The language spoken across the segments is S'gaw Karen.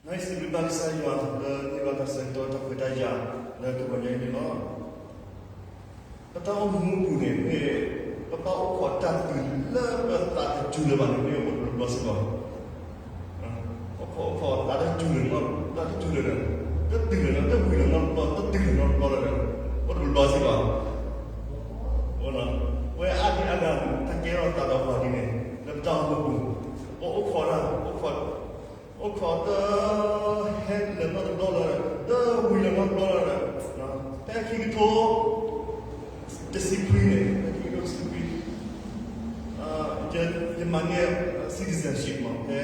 နစံးဘျုးဘၣ်ကစၢ်ယွၤလၢဟ့ၣ်ဘၣ်တၢ်ဆၢကတီၢ်တၢ်ခွဲးတၢ်ယာ်လၢကဝီၤညါအံၤန့ၣ်လီၤ. ပတၢ်အိၣ်မူအပူၤန့ၣ် မ့ၢ်ပဘၣ်အိၣ်ခိးတၢ်တုၤလၢပသးတတုၤလၢၤဘၣ်န့ၣ် မ့ၢ်အိၣ်တဘျီဘျီစ့ၢ်ကီး အိၣ်ခိးသးတတုၤလၢၤ, တတုၤလၢၤ, တတုၤလၢၤ, တဝံၤလၢၤနီတဘျီ, တတုၤလၢၤနီတဘျီလၢၤ, အိၣ်တဘျီဘျီစ့ၢ်ကီး. ပဝဲအါဒံအါဂၤန့ၣ် တၢ်ကဲထီၣ်သးဒီးပှၤဒ်န့ၣ် လၢပတၢ်အိၣ်မူပူၤ, ပအိၣ်ခိးတၢ်, အိၣ်ခိး, အိၣ်ခိးတဟဲလၢၤနီတဘျီလၢၤ, တဝံၤလၢၤနီတဘျီလၢၤ, ဖဲခံကထိတဆံခွံန့ၣ်, ဖဲခံကထိတဆံခွံ ယမၤန့ၢ် citizenship မး ဖဲ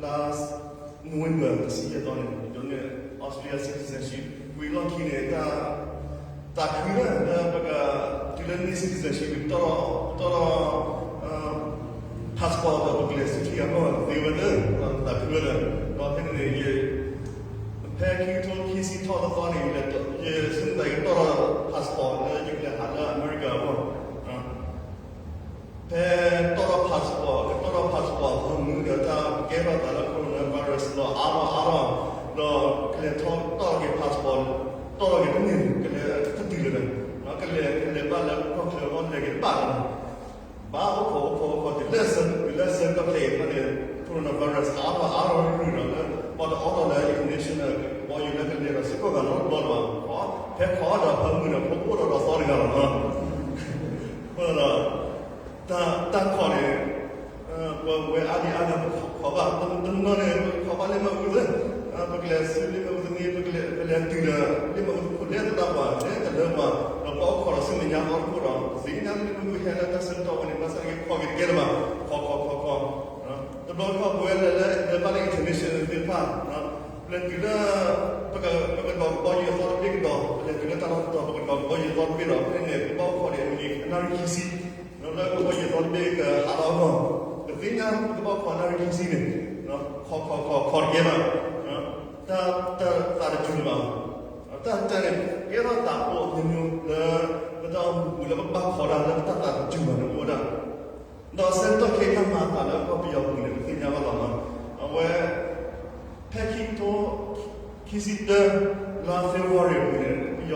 လါ November တဆံယဲၢ်သီန့ၣ် ယဒိးန့ၢ် Australia citizenship ဝံၤလီၢ်ခံန့ၣ် သးခုလၢ လၢပကတုၤလၢန့ၢ် citizenship ပတီၢ်ထီၣ် ပတီၢ်ထီၣ် passport ဒီးပကလဲၤဆူထံဂၤကီၢ်ဂၤသ့ဝဲလၢ သးခုဝဲလၢ ဒီးဖဲန့ၣ်န့ၣ် ယ ဖဲခံကထိခံဆံထီၣ်တသီန့ၣ် ယဆၢမုၢ်သးကတီၢ်ထီၣ် passport လၢယကလဲၤဟးလၢအမဲရကၤအဂီၢ် ဖဲတီၢ်ထီၣ် passport, ကတီၢ်ထီၣ် passport အဖၢမုၢ်ဒီးတၢ်ကဲထီၣ်သးလၢ coronavirus လီၤအါထီၣ်အါထီၣ်, ဒီးကလဲၤထီၣ်တီၢ်က့ၤ passport, တီၢ်ထီၣ်က့ၤတန့ၢ် ကလဲၤတတုၤလၢၤ, ကလဲၤ ကလဲၤဘၣ်လၢကီၢ်ချၢအဂီၢ် လဲၤက့ၤတဘၣ်လီၤ. ဘၣ်အိၣ်ခိး အိၣ်ခိး အိၣ်ခိး တုၤလၢဆၢကတီၢ်ခဲအံၤန့ၣ် coronavirus အါထီၣ်အါထီၣ်ရူၢ်ရူၢ်ဒီး ပှၤတအိးထီၣ်လၢ international ကဘီယူၤလၢကလဲၤဒီးစ့ၢ်ကီးဂၤနီတဘျီလၢၤဘၣ်. ဖဲခိးဒီးဖၢမုၢ်ဒီး ဖိအိၣ်ဒီးဒီးသီတဂၤလီၤ. အဃိဒီး တၢ်ခိးန့ၣ် ပဝဲအါဒံအါဂၤ ပခိးဘၣ် တနီၤန့ၣ် ပခိးဘၣ်လ့ၣ်မ့ၣ်အူသ့, ပကလဲၤဆူလ့ၣ်မ့ၣ်အူသန့ ပကလဲၤတုၤဒီး လ့ၣ်မ့ၣ်အူသခိၣ်လဲၤသဒၣ်ပှၤ လဲၤတလၢပှၤ ဒီးပအိၣ်ခိးဒီးဆူမဲာ်ညါသီတခိၣ်ဒီး ပသ့ၣ်ညါလၢလ့ၣ်မ့ၣ်အူဟဲလၢတၢ်ဆၢကတီၢ်ဝဲန့ၣ် ဘၣ်ဆၣ်သနာ်က့ခိးက့ၤတကဲလၢၤဘၣ်, ခိးခိးခိးခိး တဘျီတခီၣ်ပဝဲလဲၤလၢ လဲၤဘၣ်လၢ international သ့ၣ်တဖၣ် ပလဲၤတုၤလၢ ပက ပကဒီးကဘီယူၤအသီတဘ့ၣ်ကဒီး ပလဲၤတုၤလၢတၢ်လီၢ်တတီၤ ပကဒီးကဘီယူၤအသီတဘ့ၣ်ဒီး ဖဲန့ၣ်န့ၣ် ပဘၣ်အိၣ်ခိးဒီး အနံၣ် အနၣ်ရံၣ်ခံဆံ လၢကဘီယူၤအသီတဘ့ၣ်ကဟးလီၤအဂီၢ် ပသ့ၣ်ညါပကဘၣ်အိၣ်ခိးနၣ်ရံၣ်ခံဆံန့ၣ် ခိးခိးခိးခိးတကဲဘၣ် တၢ် တၢ်သးတတုၤလၢၤဘၣ်. တၢ်တၢ်န့ၣ် ကဲထီၣ်သးအိၣ်အမျိုးမျိုးလၢ ပတၢ်အိၣ်မူပူၤလၢပဘၣ်ခိးတၢ်လၢပတၢ်သးတတုၤဘၣ်န့ၣ်အိၣ်ဝဲဒၣ် ဒီးဆၢကတီၢ်ခဲအံၤတၢ်မၤအသးလၢကီၢ်ပယီၤပူၤန့ၣ် ပသ့ၣ်ညါဘၣ်လီၤမး. အဝဲ ဖဲခံကထိ ခံဆံတၢ လါ February အပူၤန့ၣ် ပယီၤ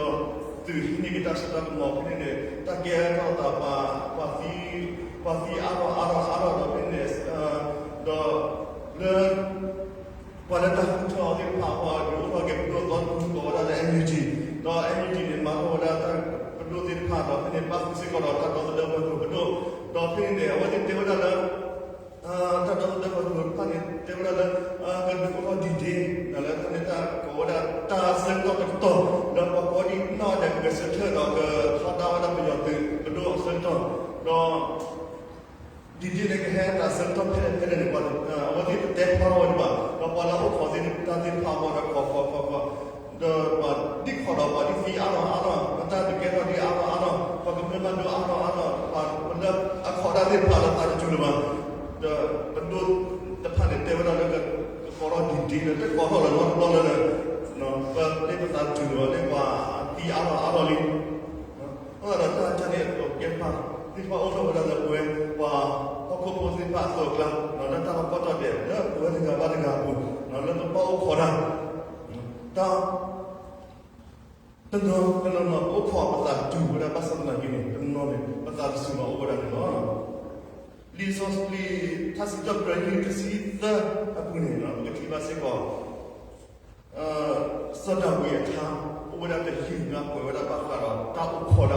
သုးဟံးန့ၢ်က့ၤတၢ်စိတၢ်ကမီၤဖဲန့ၣ်န့ၣ် တၢ်ကဲထီၣ်သးပှၤ ပှၤသံ ပှၤသံအါထီၣ်အါထီၣ်အါထီၣ်ဒီးဖဲန့ၣ် ဒီးလၢ ပှၤလၢတၢ်ဃုထၢအီၤသ့ၣ်တဖၣ် ပှၤဒုးအိၣ်ထီၣ်က့ၤပဒိၣ်အသီတဖုကိးဝဲဒၣ်လၢ NUG ဒီး NUG န့ၣ် မၤထီၣ်ဝဲဒၣ်တၢ်ပဒိၣ်သ့ၣ်တဖၣ်ဒီးဖဲန့ၣ် ပၣ်ဃုာ်စ့ၢ်ကီးဒီးတၢ်ဒီသဒၢပှၤကျိၤပဒိၣ် ဒီးဖဲန့ၣ်န့ၣ် အဝဲသ့ၣ်တဲဝဲဒၣ်လၢ တၢ်ဒီသဒၢပှၤကျိၤတဖၣ်န့ၣ် တဲဝဲဒၣ်လၢ ကဒုးအိၣ်ထီၣ် D-Day လၢဖဲန့ၣ်တၢ်ကိးဝဲဒၣ်တၢ်ဆၢကတီၢ်တကတီၢ် လၢပှၤကိးဒံးနီၢ်ဒဲးကဂဲၤဆၢထၢၣ်ဒီးကထီဒါဝဲဒၣ်ပယီၤသုးပဒိၣ်အဆၢကတီၢ် ဒီး D-Day န့ၣ်ကဟဲသးဆၢကတီၢ်ဖဲလဲၣ်ဖဲလဲၣ်န့ၣ် အဝဲသ့ၣ်တတဲဖျါထီၣ်ဝဲဒံးဘၣ် ဒီးပှၤလၢအအိၣ်ခိးသ့ၣ်တဖၣ်အဂီၢ်ဒီးခိးခိးခိးခိး ဒီးပှၤဒ်ခိးဒီးပှၤဒ်သံအါထီၣ်အါထီၣ် ပတၢ်တကဲထီၣ်ဒ်အါထီၣ်အါထီၣ် ပှၤကမျၢၢ်ဘၣ်ဒိအါထီၣ်အါထီၣ် ပှၤလၢအခိးတၢ်သ့ၣ်တဖၣ်လၢသးတတုၤလၢၤဘၣ် ဒီးပဒိၣ်တဖၣ်န့ၣ်တဲဝဲဒၣ်လၢကကိးထီၣ် D-Day လၢတကိးထီၣ်လၢၤနီတဘျီလၢၤ ပလၢပသးတတုၤလၢၤဘၣ်လၢပှၤသံအါထီၣ်အါထီၣ်လံ အဃိသတးဒီးတၢ်တၢ်န့ၣ်အသိးကဲတဖၣ် သ့ၣ်တဖၣ်အိၣ်ထီၣ်ဝဲဒၣ်လၢပဝဲ ပှၤဟီၣ်ခိၣ်ဖိသ့ၣ်တဖၣ်အသိးအကျါ လၢတၢ်လီၢ်ကီၢ်တီၢ်ဒဲး လၢပဝဲတဂၤဘၣ်တဂၤအပူၤ လၢပဘၣ်အိၣ်ခိးတၢ် တၢ် တနီၤနီၤ ပအိၣ်ခိးပသးတတုၤဝဲဒၣ်ဘၣ်ဆၣ်သနာ်က့န့ၣ် တနီၤန့ၣ် ပသးတစူၤဘၣ်အိၣ်ဝဲဒၣ်န့ၣ်လီၤ. လံာ်စီဆှံ ထါစံးထီၣ်ပတြၢၤ တဆံသၢအပူၤန့ၣ် ပကထံၣ်ဘၣ်စ့ၢ်ကီး စီၤဒၤဝံးအထါ အိၣ်ဝဲဒၣ်တယုၢ်ညါ ကွဲးဝဲဒၣ်ဘၣ်ဃးဒီးတၢ်အိၣ်ခိးတၢ်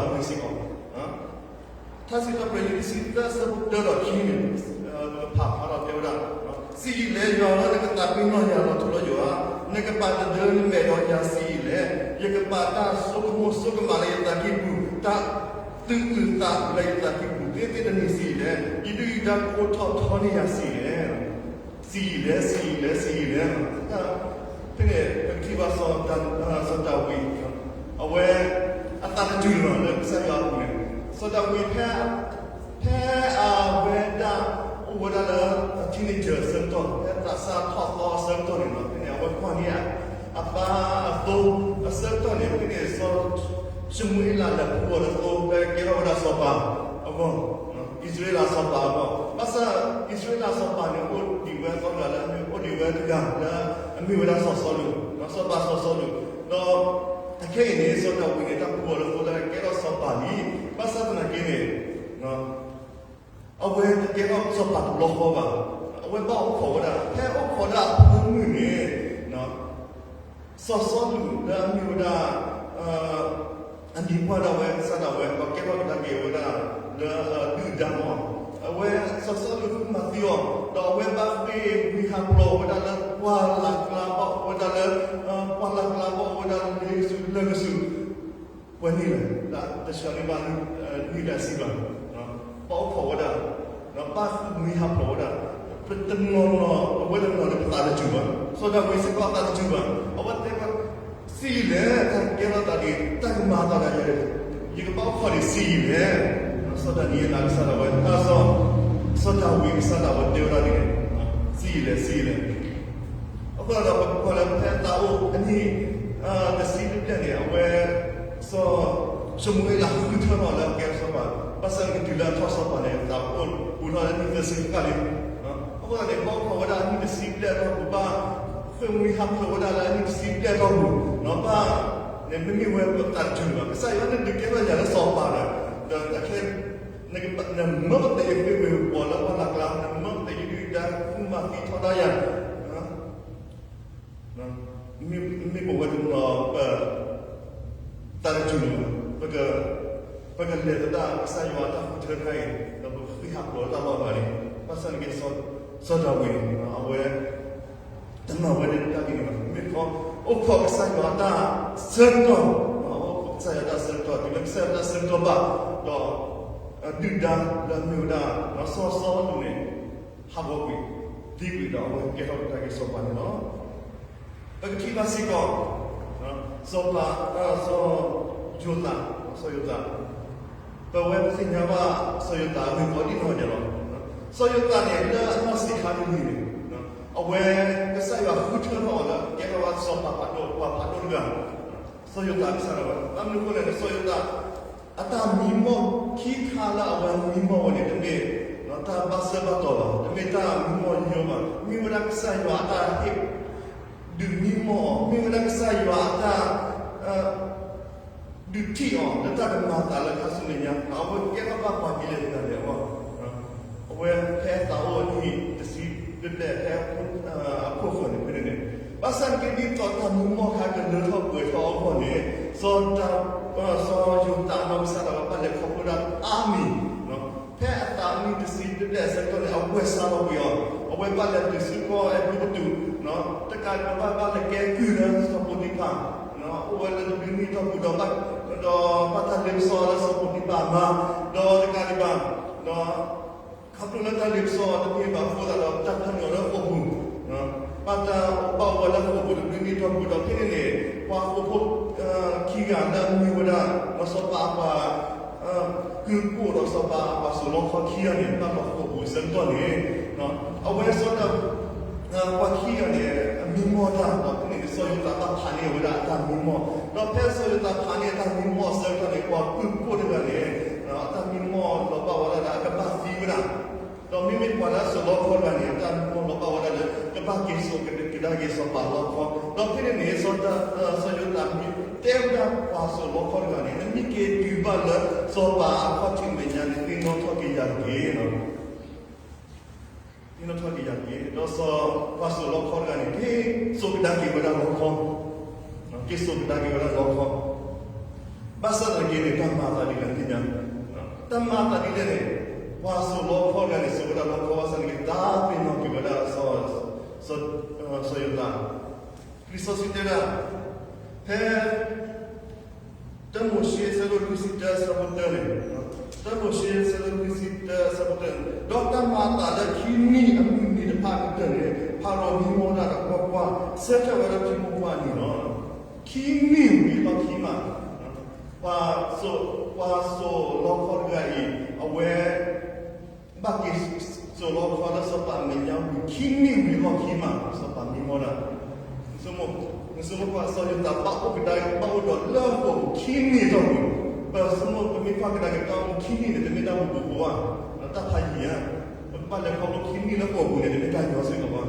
အဂ့ၢ်စ့ၢ်ကီး ထါစံးထီၣ်ပတြၢၤ တဆံသၢအဆၢဖိတၢဒီးခံန့ၣ် ပကဖးဖျါထီၣ်တဲဝဲဒၣ်, စံးယံာ်လဲၣ် ယွၤဧၢ, နကသးပ့ၤနီၣ်ယၤလီၤထူလီၤယိာ်ဧါ. နကပာ်တဒၢနမဲာ်ဒီးယၤ စံးယံာ်လဲၣ်. ယကပာ်တၢ်ဆိကမိၣ်ဆိကမးလၢယသးကံၢ်ပူၤ, တၢ်သူၣ်အုးသးအုးလၢယသးကံၢ်ပူၤ သ့သ့တနံၤ စံးယံာ်လဲၣ်. ယဒုၣ်ယဒါကိးထီၣ်ထီန့ၢ်ယၤ စံးယံာ်လဲၣ် စံးယံာ်လဲၣ် စံးယံာ်လဲၣ် စံးယံာ်လဲၣ်. ဖဲန့ၣ် ပကထံၣ်ဘၣ် စီၤဒၤဝံး အဝဲ အသးတတုၤလၢၤဘၣ်လၢကစၢ်ယွၤအပူၤန့ၣ်, စီၤဒၤဝံး ဖဲ ဖဲအဝဲဒၣ်အိၣ်ဝဲဒၣ်လၢ teenager အဆၢကတီၢ်, ဖဲသးစၢ်ထီၣ်သီအဆၢကတီၢ်န့ၣ်လီၤ. ဖဲန့ၣ် အဝဲကွၢ်န့ၢ်အပၢ်အသိအဆၢကတီၢ်န့ၣ်, ဖဲန့ၣ် စီၤၡမူၤအ့လးလဲၤဖှူအီၤလၢသိ ဖဲကဲထီၣ်ဝဲဒၣ်စီၤပၤအဂီၢ်, အံၣ်စရ့လးစီၤပၤအဂီၢ်. ဘၣ်ဆၣ်အံၣ်စရ့လးစီၤပၤန့ၣ် အိၣ်ဒံးဝဲအသီတဂၤလၢ အိၣ်ဒံးဝဲတဂၤလၢ အမ့ၢ်ဝဲဒၣ်စီၤစီလူး, စီၤပၤစီၤစီလူး, ဒီးအခဲအံၤန့ၣ် စီၤဒၤဝံးန့ၣ် တၢ်ပူအီၤလၢသိလၢကဲထီၣ်စီၤပၤလံ, ဘၣ်ဆၣ်သနာ်က့န့ၣ် အဝဲတကဲထီၣ်စီၤပၤတဘျီဃီဘၣ်, အဝဲဘၣ်အိၣ်ခိးဝဲဒၣ်, ဖဲအိၣ်ခိးဒၣ်အဖၢမုၢ်န့ၣ် စီၤစီလူးလၢအမ့ၢ်ဝဲဒၣ် အမံၤပှၢ်ဒၣ်ဝဲကစၢ်ဒၣ်ဝဲ ဒီးကဲထီၣ်ကဒါက့ၤဝဲဒၣ်လၢဒုၣ်ဒါမး, အဝဲစီၤစီလူးမၤသံအီၤ, ဒီးအဝဲဘၣ်ဃ့ၢ်မှံဟးဖျိးဝဲဒၣ်လၢပှၢ်လၢ်ကျါ ဘၣ်အိၣ်ဝဲဒၣ်လၢ ပှၢ်လၢ်ကျါ ဘၣ်အိၣ်ဝဲဒၣ်လၢလ့ကဆူးလၢကဆူး ပှဲၤနံၣ်လဲၣ်, တဆှၢန့ၢ်ဘၣ်နံၣ်လဲၣ်အဆံဘၣ်, ဘၣ်အိၣ်ခိးဝဲဒၣ်, ဘၣ်ဃ့ၢ်မှံဟးဖျိးဝဲဒၣ်, ပတနီၤနီၤ ပဝဲတနီၤန့ၣ် ပသးတစူၤဘၣ်, စီၤဒၤဝံးစ့ၢ်ကီးသးတစူၤဘၣ်, အဝဲတဲဝဲ စံးယံာ်လဲၣ် တၢ်ကဲထီၣ်သးဒ်အံၤ တၢ်ကမၤအသးဒ်လဲၣ်, ယကဘၣ်အိၣ်ခိးဒံးစံးယံာ်လဲၣ်, စီၤဒၤနံးယ့လးကစၢ်ဒၣ်ဝဲ, စီၤဒၤဝံးကစၢ်ဒၣ်ဝဲတဲဝဲဒၣ်ဒ်လဲၣ်, စံးယံာ်လဲၣ် စံးယံာ်လဲၣ် အဃိဒီးပကွၢ်လၢဖဲသးအိၣ်အနံၣ်တဆံတဘျဲၣ်န့ၣ် အဝဲ စီၤၡမူၤအ့လးဃုထၢထီၣ်လၢအကဲထီၣ်စီၤပၤ, ဘၣ်ဆၣ်န့ၣ်ကတုၤလၢအထီၣ်စီၤပၤန့ၣ် သးအိၣ်ပူၤထီၣ်လၢနံၣ်သၢဆံဃၣ်လံ, အဃိသတးန့ၣ် ဘၣ်အိၣ်ခိးဝဲဒၣ်အနံၣ်တဆံဘျဲၣ်အတီၢ်ပူၤ, ဘၣ်ဃ့ၢ်မှံဟးဖျိးဝဲဒၣ်လၢအနံၣ်တဆံဘျဲၣ်အတီၢ်ပူၤ, ဘၣ် န့ၣ်မ့မ့ၢ်ဝဲပသးတစူၤဘၣ်, ကစၢ်ယွၤန့ၣ်ဒုးကဲထီၣ်ယၤလၢစီၤပၤဒီး, ဒီးခဲ နမၢပသးယဃ့ၢ်မှံဟးဖျိးလၢပှၢ်လၢ်ကျါ, နမၢပသးယဒုၣ်ဒါဃုမၤသံထီဒါယၤ, မ့ၢ်ပဝဲတနီၤ ပသးတစူၤလၢၤဘၣ်, ပကလဲၤသဒၣ်ကစၢ်ယွၤအတၢ်ဃုထၢတခါအံၤ ဒီးပဃ့ၢ်ဟးဖျိးလၢတၢ်လီၢ်အဂၤန့ၣ်, ဘၣ်ဆၣ်န့ၣ်က့ စီၤဒၤဝံးန့ၣ် အဝဲ တမၤဝဲဒ်တၢ်ဒ်န့ၣ်ဘၣ်, မ့ၢ်ခီ အိၣ်ခိးကစၢ်ယွၤအတၢ်ဆၢကတီၢ်, အိၣ်ခိးကစၢ်ယွၤအတၢ်ဆၢကတီၢ် တုၤလၢကစၢ်ယွၤအတၢ်ဆၢကတီၢ်ဘၣ်, ဒီး ဒုၣ်ဒါလၢအမ့ၢ်ဝဲဒၣ် စီၤစီလူးန့ၣ် ဟးဂီၤကွံာ်, သံကွံာ်ဒီးအဝဲကဲထီၣ်ကဒါက့ၤစီၤပၤန့ၣ်လီၤ. ပကထံၣ်ဘၣ်စ့ၢ်ကီး စီၤပၤ စီၤယိၤသး, စီၤယိၤသး, ပဝဲပသ့ၣ်ညါဘၣ် စီၤယိၤသးအမ့ၢ်ပှၤဒ်နီၢ်ဒဲးလီၤ. စီၤယိၤသးန့ၣ် လၢအနီၢ်ဆံးခါတနံၤန့ၣ် အဝဲကစၢ်ယွၤဃုထၢထီၣ်အီၤလၢကဲထီၣ်ဘၣ်စီၤပၤဖးဒိၣ် ပှၤဖးဒိၣ်တဂၤ, စီၤယိၤသးကစၢ်ဒၣ်ဝဲ, ဘၣ်မနုၤအဃိလဲၣ်န့ၣ် စီၤယိၤသး အတၢ်မံမီၢ်ခံခါလၢအဝဲမံမီၢ်ဝဲန့ၣ် တမ့ၢ်တၢ်ဘၣ်စၢၤဘၣ်တီၤဘၣ်, တမ့ၢ်တၢ်မံမီၢ်ယိယိဘၣ်, မ့ၢ်ဝဲဒၣ်ကစၢ်ယွၤအတၢ်ဟ့ၣ် ဒုးမံမီၢ်အီၤ, မ့ၢ်ဝဲဒၣ်ကစၢ်ယွၤအတၢ် ဒုးထံၣ်အီၤ လၢတၢ်ကမၤအသးလၢခါဆူမဲာ်ညါ, အဝဲကဲထီၣ်ဘၣ်ပှၤဒ်လဲၣ်တဂၤလဲၣ်အဂီၢ်, အဝဲဖဲသးအိၣ်အနံၣ်တဆံဘျဲၣ် ဖဲအဖှိၣ်ဃီၤန့ၣ်ဖဲန့ၣ်န့ၣ်, ဘၣ်ဆၣ်က့ ဒ်သိးတၢ်မံမီၢ်ခါကလၢထီၣ်ပှဲၤထီၣ်အဂီၢ်န့ၣ် စီၤ စီၤယိၤသးအနီၢ်ကစၢ်ဒၣ်ဝဲဘၣ်လဲၤခီဖျိဒၣ်အါမံၤ ဖဲအသးနံၣ်တဆံဘျဲၣ်အဆၢကတီၢ်န့ၣ် အဝဲစါထီၣ်ကွံာ်အီၤ, အဝဲဘၣ်လဲၤတုၤဆူကီၢ်အဲၤကူပတူး, တကးဒံးဘၣ် ဘၣ်လဲၤကဲကုၢ်လၢစီၤပိၤတံဖၤ, အိၣ်ဝဲလၢတဘျုးနံၣ်အတီၢ်ပူၤဒီး ဒီးဘၣ်တၢ်လ့ပစီလၢစီၤပိၤတံဖၤအမါ, ဒီးတကးဒံးဘၣ် ဒီး ခီဖျိလၢတၢ်လ့ပစီတမ့ၢ်ဘၣ်အဃိသတးဒီး တၢ်ဖးန့ၢ်အီၤလၢဃိာ်ပူၤ, ဘၣ်တၢ်ဘၣ်အိၣ်ဝဲလၢဃိာ်ပူၤတဘျုးနံၣ်အတီၢ်ပူၤဒီး ဖဲန့ၣ်န့ၣ် ပှၤဃိာ်ဖိခံဂၤလၢအမ့ၢ်ဝဲဒၣ် ဒီးစီၤပၤအပှၤ ကုၢ်ကိၣ်ဒီးစီၤပၤအပှၤစိာ်လီခီခံဂၤန့ၣ် ဘၣ်လီၤဃိာ်ပူၤအဆၢကတီၢ်န့ၣ်, အဝဲစီၤဒၤ ပှၤခံဂၤန့ၣ် အမံမီၢ်တၢ်ဒီး ဖဲန့ၣ်န့ၣ် စီၤယိၤသးဘၣ်ဖးန့ၢ်ဝဲဒၣ်အတၢ်မံမီၢ်, ဒီးဖဲစီၤယိၤသးဖးန့ၢ်အတၢ်မံမီၢ်အဆၢကတီၢ်န့ၣ် ပှၤကုၢ်ကိၣ်တဂၤန့ၣ် အတၢ်မံမီၢ်လီၤဘၣ်ဝဲဒၣ်ဒီး အကဘၣ်သံဝဲဒၣ် ဒီးမ့မ့ၢ်ပှၤလၢအစိာ်လီခီတဂၤန့ၣ် အတၢ်မံမီၢ်လီၤဘၣ်ဝဲဒၣ်လၢ ကဘၣ်က့ၤစိာ်ကဒါက့ၤစီၤပၤလီခီ, ဒီးဖဲန့ၣ်န့ၣ် စီၤ စီၤယိၤသးတဲဝဲဒၣ်ပှၤစိာ်လီခီတဂၤန့ၣ် နမ့ၢ်က့ၤတုၤဘၣ်လၢစီၤပၤအခီၣ်ထံးမဲာ်ညါန့ၣ် သ့ၣ်နီၣ်ထီၣ်က့ၤယၤတက့ၢ် သ့ၣ်နီၣ်ထီၣ်က့ၤယၤတက့ၢ်. ဒီးစီၤ ပှၤစိာ်လီခီတဂၤန့ၣ် က့ၤစိာ်ကဒါက့ၤဝဲဒၣ်လီခီ, က့ၤစိာ်ကဒါက့ၤဝဲဒၣ်လီခီ, ဘၣ်ဆၣ်သနာ်က့န့ၣ် တၢ်မၤအသးဒ်လဲၣ်သ့ၣ်ညါ, တၢ်မၤအသးဒ်လဲၣ်န့ၣ် ပှၤစိာ်လီခီတဂၤန့ၣ် စိာ်ဝဲဒၣ်လီခီဘၣ်ဆၣ်သနာ်က့ တၢ်သ့ၣ်နီၣ်က့ၤဝဲဒၣ် စီၤယိၤသး, လံာ်စီဆှံတဲဒၣ် ဖဲ တၢမိၤၡ့ အဆၢဒိၣ်လွံၢ်ဆံတၢ အဆၢဖိတၢန့ၣ်, တၢမိၤၡ့ အဆၢဒိၣ်လွံၢ်ဆံတၢ အဆၢဖိတၢန့ၣ်, ဒီးတၢ်မၤအသးလၢခံနံၣ်အမုၢ်နံၤတဖၣ်ကတၢၢ်န့ၣ် ဖၤရိၤမံမီၢ်တၢ်ဒီးကွၢ်ကွၢ်, ဆၢထၢၣ်ဝဲဒၣ်ထံမိၢ်ပှၢ်အနံၤလီၤ. ခံနံၣ်ဝံၤလီၢ်ခံမး, ပှၤစိာ်လီခီတဂၤအံၤ အဝဲ ဘၣ်က့ၤစိာ်လီခီလၢစီၤပၤအမဲာ်ညါဝံၤ ခံနံၣ်ဝံၤလီၢ်ခံမး စီၤပၤမံမီၢ်တၢ်, နဆိကမိၣ်ကွၢ် စီၤယိၤသးဘၣ်အိၣ်ကဒါ ဘၣ်အိၣ်ဒီးလၢဃိာ်ပူၤခံနံၣ်အတီၢ်ပူၤ, ပဆိကမိၣ်ပမ့ၢ်ကွၢ်ကဒါက့ၤတၢ်အိၣ်မူခံနံၣ်န့ၣ် တမ့ၢ်တၢ်မူပူၤဘၣ်, တၢ်ဖးယံၤဧါ, ပကဘၣ်လဲၤခီဖျိခံနံၣ်လၢဃိာ်ပူၤန့ၣ် တမ့ၢ်တၢ်ညီစ့ၢ်ကီးဘၣ်.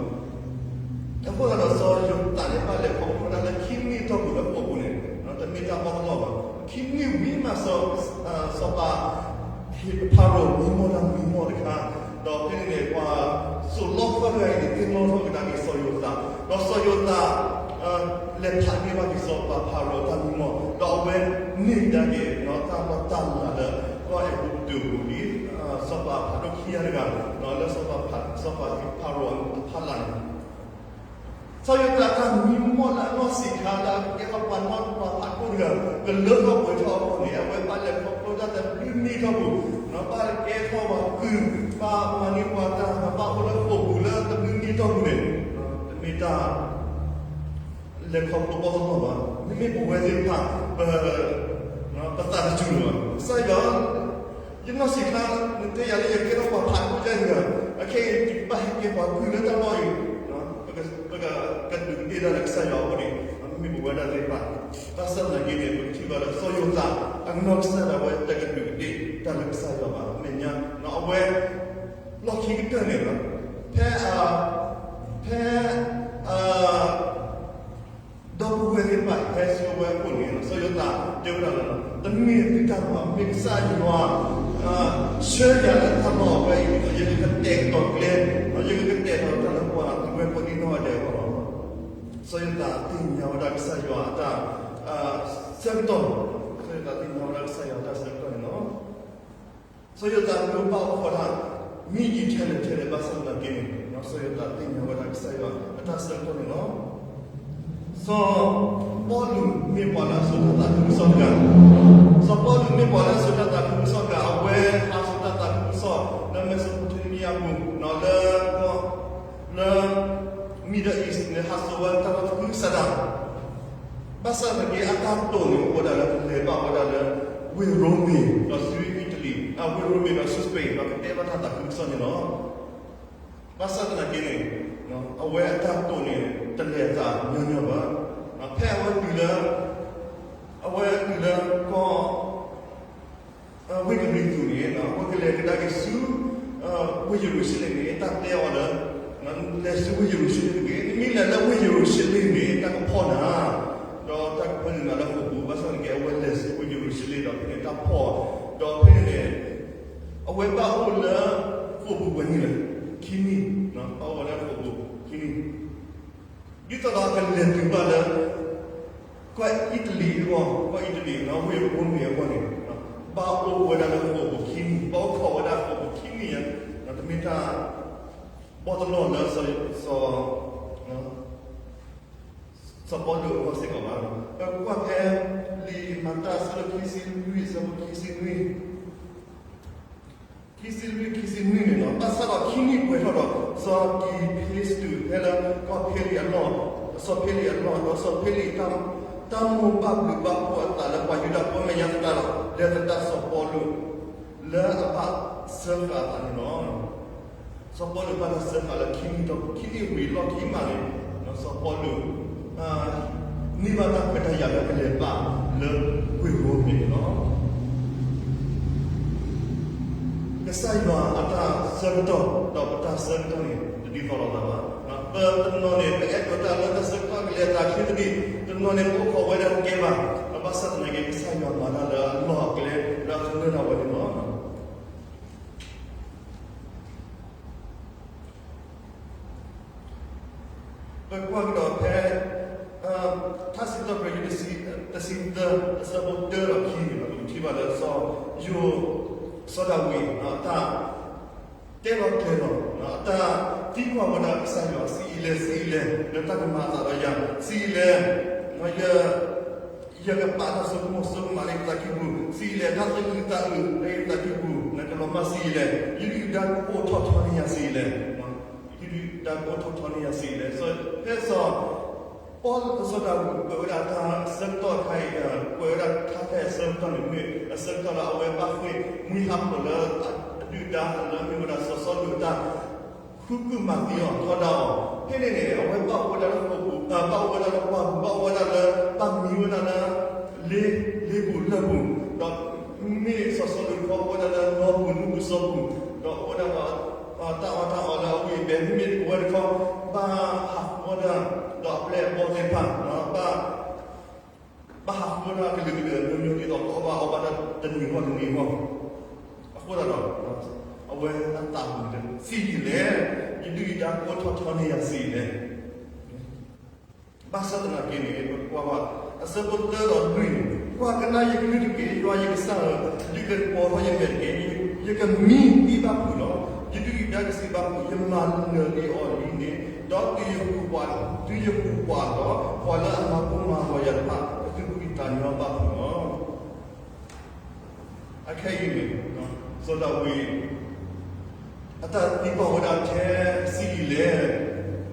အဃိသတးဒီးစီၤယိၤ သးန့ၣ်ဘၣ်လဲၤခီဖျိဒၣ်လၢခံနံၣ်အတီၢ်ပူၤလၢဃိာ်ပူၤန့ၣ် တမ့ၢ်တၢ်ဘီၣ်တလီၢ်ဘၣ်. ခံနံၣ်ဝံၤမး စီၤ စီၤပၤ ဖၤရိၤမံမီၢ်တၢ်မံမီၢ်တခါ, ဒီးဖဲန့ၣ်န့ၣ် ပှၤစိာ်လီၢ်ခီၣ်တဂၤအံၤန့ၣ် သ့ၣ်နီၣ်ထီၣ်ကဒါက့ၤစီၤယိၤသး, ဒီးစီၤယိၤသး လဲၤဖးန့ၢ်ဘၣ်က့ၤစီၤပၤဖၤရိၤအတၢ်မံမီၢ်, ဒီးအဝဲန့ၢ်ကဒါက့ၤ တၢ်လီၢ်တၢ်လၤလၢ ကီၢ်အဲၤကူပတူးပူၤလံ စီၤပၤဖးဒိၣ်ခံဂၤတဂၤ လၢစီၤပၤ စီၤပၤဖၤရိၤအဖီလာ်န့ၣ် စီၤယိၤသးတၢ်မံမီၢ်လၢအနီၢ်ဆံးခါလၢအကဲထီၣ်ပှၤနီၢ်ပှၤဖးဒိၣ်တဂၤ ကလၢထီၣ်ပှဲၤထီၣ်အဂီၢ်န့ၣ် အဝဲဘၣ်လဲၤခီဖျိတၢ်တဘျုးနံၣ်ထီၣ်ပူၤ, ဘၣ်ကဲထီၣ်ပှၤကုၢ်, ဘၣ်မၤန့ၢ်ပှၤတၢ်, ဘၣ်အိၣ်လၢဃိာ်ပူၤလၢတဘျုးနံၣ်ထီၣ်ပူၤန့ၣ် တမ့ၢ်တၢ် လဲၤခီဖျိဘီၣ်တလီၢ်ဘၣ်. မ့မ့ၢ်ပဝဲသ့ၣ်တဖၣ် ပ ပသးတစူၤလၢၤဘၣ်. ကစၢ်ယွၤ, ယနီၢ်ဆံးခါ နတဲယၤလၢယကဲထီၣ်ပှၤဖးဒိၣ်တဂၤ, အခဲအံၤ ယကဘၣ်ဟဲကဲပှၤကုၢ်လၢတၢ်လီၢ်အံၤ, ပကဒုးကဒ့ၣ်တၢ်လၢကစၢ်ယွၤအအိၣ်န့ၣ် မ့မ့ၢ်ပဝဲဒၣ်သ့ၣ်တဖၣ်, ဘၣ်ဆၣ်သနာ်က့န့ၣ် ပကထံၣ်ဘၣ်လၢစီၤယိၤသး အနီၢ်ကစၢ်ဒၣ်ဝဲတကဒုးကဒ့ၣ်တၢ်လၢကစၢ်ယွၤဘၣ်. အမဲာ်ညါ အဝဲ လီၢ်ခံကတၢၢ်န့ၣ်လီၤ. ဖဲ ဖဲ ဒီပုၢ်ဝဲၢ်သ့ၣ်တဖၣ်ဟဲဆူအဝဲအအိၣ်န့ၣ် စီၤယိၤသးတဲဝဲဒၣ်လၢ တမ့ၢ်သုတၢ်ဘၣ်, မ့ၢ်ကစၢ်ယွၤ ဆှၢယၤလၢတၢ်လီၢ်အဝဲအံၤ ယကကတဲာ်ကတီၤကျဲ, ယကကတဲာ်ကတီၤတၢ်လၢပှၤအဝဲပှၤဒ်နီၢ်ဂၤဒဲးအဂီၢ်လီၤ. စီၤယိၤသးသ့ၣ်ညါဝဲဒၣ်ကစၢ်ယွၤအတၢ်ဆၢကတီၢ်, စီၤယိၤသးသ့ၣ်ညါဝဲဒၣ်ကစၢ်ယွၤအတၢ်ဆၢကတီၢ်န့ၣ်လီၤ. စီၤယိၤသးဒိးဘၣ်အိၣ်ခိးတၢ် မ့ၢ်အံၤထဲလဲၣ်ထဲလဲၣ်ဘၣ်ဆၣ်သနာ်က့န့ၣ် စီၤယိၤသးသ့ၣ်ညါဝဲဒၣ်ကစၢ်ယွၤအတၢ်ဆၢကတီၢ်န့ၣ်လီၤ. စီၤပီလူးမ့ၢ်ပှၤလၢအစိာ်ထီၣ်သးခုကစီၣ်တဂၤ, စီၤပီလူးမ့ၢ်ပှၤလၢအစိာ်ထီၣ်သးခုကစီၣ်တဂၤ, အဝဲဟးစိာ်တၢ်သးခုကစီၣ်လၢ Mesopotamia ပူၤ, လၢ လၢ Middle East န့ၣ် ဟးစိာ်ဝဲတၢ်သးခုကစီၣ်တၢ် ဘၣ်ဆၣ်သနာ်က့ အတၢ်တိာ်န့ၣ် အိၣ်ဝဲဒၣ်လၢကလဲၤဘၣ်ဝဲဒၣ်လၢ ဝ့ၢ်ရိမ့ၤ ဒီးဆူ Italy, ဝ့ၢ်ရိမ့ၤဒီးဆူ Spain ဒီးကတဲဘၣ်တၢ်သးခုကစီၣ်န့ၣ်လီၤ. ဘၣ်ဆၣ်သနာ်က့န့ၣ် အဝဲအတၢ်တိာ်န့ၣ် တလဲၤအသးညီညီဘၣ်. ဖဲအဝဲတုၤလၢ အဝဲတုၤလၢကီၢ် ဝ့ၢ်ကရံၣ်သူးန့ၣ် အဝဲကလဲၤကဒါက့ၤဆူ ဝ့ၢ်ယရူၤၡလ့ၣ်န့ၣ် တၢ်တဲအီၤလၢ လဲၤဆူဝ့ၢ်ယရူၤၡလ့ၣ်တဂ့ၤ, နမ့ၢ်လဲၤလၢဝ့ၢ်ယရူၤၡလ့ၣ်န့ၣ် တၢ်ကဖီၣ်နၤ, ဒီးတၢ်ကဖီၣ်နၤလၢဃိာ်ပူၤ, ဘၣ်ဆၣ်သနာ်က့ အဝဲလဲၤဆူဝ့ၢ်ယရူၤၡလ့ၣ်ဒီးဖဲန့ၣ်တၢ်ဖီၣ်, ဒီးဖဲန့ၣ်န့ၣ် အဝဲဘၣ်အိၣ်လၢဃိာ်ပူၤပှဲၤနံၣ်လဲၣ်, ခံနံၣ်, ဘၣ်အိၣ်ဝဲလၢဃိာ်ပူၤခံနံၣ် ဒ်သိးဒီးကလဲၤတုၤဘၣ်လၢ ကီၢ်အံၣ်တလံၤအဂီၢ်, ကီၢ်အံၣ်တလံၤ ဝ့ၢ်ရိမ့ၤအဂီၢ်န့ၣ် ဘၣ်အိၣ်ဝဲဒၣ်လၢဃိာ်ပူၤခံနံၣ်, ဘၣ်အိၣ်ခိးဝဲဒၣ်ဃိာ်ပူၤခံနံၣ်ညါ, တမ့ၢ်တၢ်ဘီၣ်တလီၢ်လၢ စီၤ စီၤပီလူးအဂီၢ်စ့ၢ်ကီးဘၣ်. ပကွၢ်ဖဲလံာ်မၤတၢ်အဆၢဒိၣ်ခံဆံလွံၢ် အဆၢဖိခံဆံနွံ ခံဆံလွံၢ် ခံဆံနွံန့ၣ်လီၤ. ဘၣ်ဆၣ်ဒီးခံနံၣ်ပှဲၤထီၣ်ဒီး စီၤကံၤဖ့စတူးဟဲလၢကီၢ်ဖ့လံးအလီၢ်, စီၤဖ့လံးအလီၢ်, ဒီးစီၤဖ့လံး တၢ်မိၢ်ပၢ်ဘျုးဘၣ်ဖှိၣ်အသးလၢပှၤယူဒၤဖိမဲာ်ညါသတးဒီး လဲၤသဒၣ်စီၤပီလူး လၢအဘၣ်စၢဃာ်အသးန့ၣ်လီၤ. စီၤပီလူးဘၣ်တၢ်စၢဃာ်လၢခံနံၣ်တီၢ်ပူၤ, ခံနံၣ်ဝံၤအလီၢ်ခံမးန့ၣ် စီၤပီလူး န့ၢ်ဘၣ်တၢ်ခွဲးတၢ်ယာ်လၢကလဲၤဘၣ်လၢဝ့ၢ်ရိမ့ၤန့ၣ်လီၤ. ကစၢ်ယွၤအတၢ်ဆၢကတီၢ် ဒီးပတၢ်ဆၢကတီၢ်န့ၣ် တဒ်သိးလိာ်သးဘၣ်. ပတနီၤန့ၣ် ပအဲၣ်ဒိးတၢ်လၢတၢ်ဆၢကတီၢ်ကလဲၤအသးချ့သဒံး, တနီၤန့ၣ် ပအိၣ်ခိးဝဲဒၣ်တကဲဘၣ်. ဘၣ်ဆၣ်သနာ်က့ ကစၢ်ယွၤမၤတၢ်လၢအလီၢ်အကျဲ လၢအကနၢၤဒၣ်ဝဲန့ၣ်လီၤ. ပကွၢ်ကဒီးဖဲ ထါစံးထီၣ်ပတြၢၤ တဆံသၢ အဆၢဖိတၢဒီးခံန့ၣ် ပကထံၣ်ဘၣ်လၢ စီၤယိၤ စီၤဒၤဝံး အတၢ်တဲလီၤကျဲၤလီၤ အတၢ်သံကွၢ်ဝဲဒၣ်ကစၢ်ယွၤ ဆံးအံၤလဲၣ်, ဆံးအံၤလဲၣ်, လၢတၢ်ကမၤအသးဒီးယၤ, ဆံးအံၤလဲၣ်, ယကပာ်တၢ်ဆိကမိၣ်ဆိကမးလၢယသးကံၢ်ပူၤ, ဆံးအံၤလဲၣ်, တၢ်သူၣ်အုးသးအုးလၢယသးကံၢ်ပူၤ နကလီၤမၢ် ဆံးအံၤလဲၣ်, ယဒုၣ်ဒါကအိၣ်ထီၣ်ထီန့ၢ်ယၤ ဆံးအံၤလဲၣ်, ယဒုၣ်ဒါကအိၣ်ထီၣ်ထီန့ၢ်ယၤ ဆံးအံၤလဲၣ်. ဖဲစီၤပီလူး စီၤဒၤဝံး ကွဲးဝဲဒၣ်တၢ်ဆၢကတီၢ်တခါအံၤ, ကွဲးဝဲဒၣ်တၢ်ဆၢကတီၢ်န့ၣ် မ့ၢ်အဆၢကတီၢ်လၢအဝဲဘၣ်ဃ့ၢ်မှံဟးဖျိးလၢ အဒုၣ်ဒါလၢမ့ၢ်ဝဲဒၣ်စီၤစီလူးအတၢ် ဃုကုၢ်မၤသံအီၤထီဒါအီၤ, ဖဲန့ၣ်န့ၣ် အဝဲဘၣ်အိၣ်ဝဲဒၣ်လၢဃိာ်ပူၤ, ဘၣ်အိၣ်ဝဲဒၣ်လၢပှၢ်ပူၤ, ဘၣ်အိၣ်ဝဲဒၣ်လၢ ဘၣ်မံဝဲဒၣ်လၢ လ့ လ့ပူၤလၢၢ်ပူၤ, ဒီးမ့ၢ်စီၤစီလူးတခီ အိၣ်ဝဲဒၣ်လၢလီပူၤ နူပူၤစီပူၤ, ဒီးအိၣ်ဝဲဒၣ်ဒီး တၢ်အီၣ်တၢ်အီလၢအဝံၣ်အဘဲ, မ့မ့ၢ်ပဝဲတခီ ဘၣ်ဟးဃုဝဲဒၣ် ဒီးအပျဲၢ်အဘီၣ်သ့ၣ်တဖၣ် ဘၣ် ဘၣ်ဟးဃုထီၣ်ကလုာ်ကလုာ်အမျိုးမျိုး ဒ်သိးကအီၣ်ဘၣ်အီဘၣ်တၢ်တနံၤဂီၢ်တနံၤဂီၢ်, အဃိသတးဒီး အဝဲအတၢ်မၤသံယံာ်လဲၣ်, ယဒုၣ်ယဒါကအိၣ်ထီၣ်ထီန့ၢ်ယၤသံယံာ်လဲၣ်. ဘၣ်ဆၣ်သနာ်က့န့ၣ် ပကွၢ်ဘၣ် အဆၢဖိသၢဒီးလွံၢ်န့ၣ်, ကွၢ်ကနၣ်ယကလုၢ်တက့ၢ်, ယွၤယကစၢ်ဧၢ, ဒုးကပီၤထီၣ်ယမဲာ်တက့ၢ်. ယကမံသံဘၣ်ဖုးလီၤ. ယဒုၣ်ယဒါကစံးဘၣ်ဖုး, ယမၤနၢၤလံအီၤလံန့ၣ်, ဒီးတုၤယဟူပှၤ, တုၤယဟူပှၤဒီး ပှၤလၢအမၤကိၢ်မၤဂီၤယၤတဖၣ် ကသူၣ်ဖှံသးညီဘၣ်ဖုးလီၤ. အခဲအံၤန့ၣ် စီၤဒၤဝံး အတၢ်သံကွၢ်ဝဲဒၣ်ထဲဆံးအံၤလဲၣ်,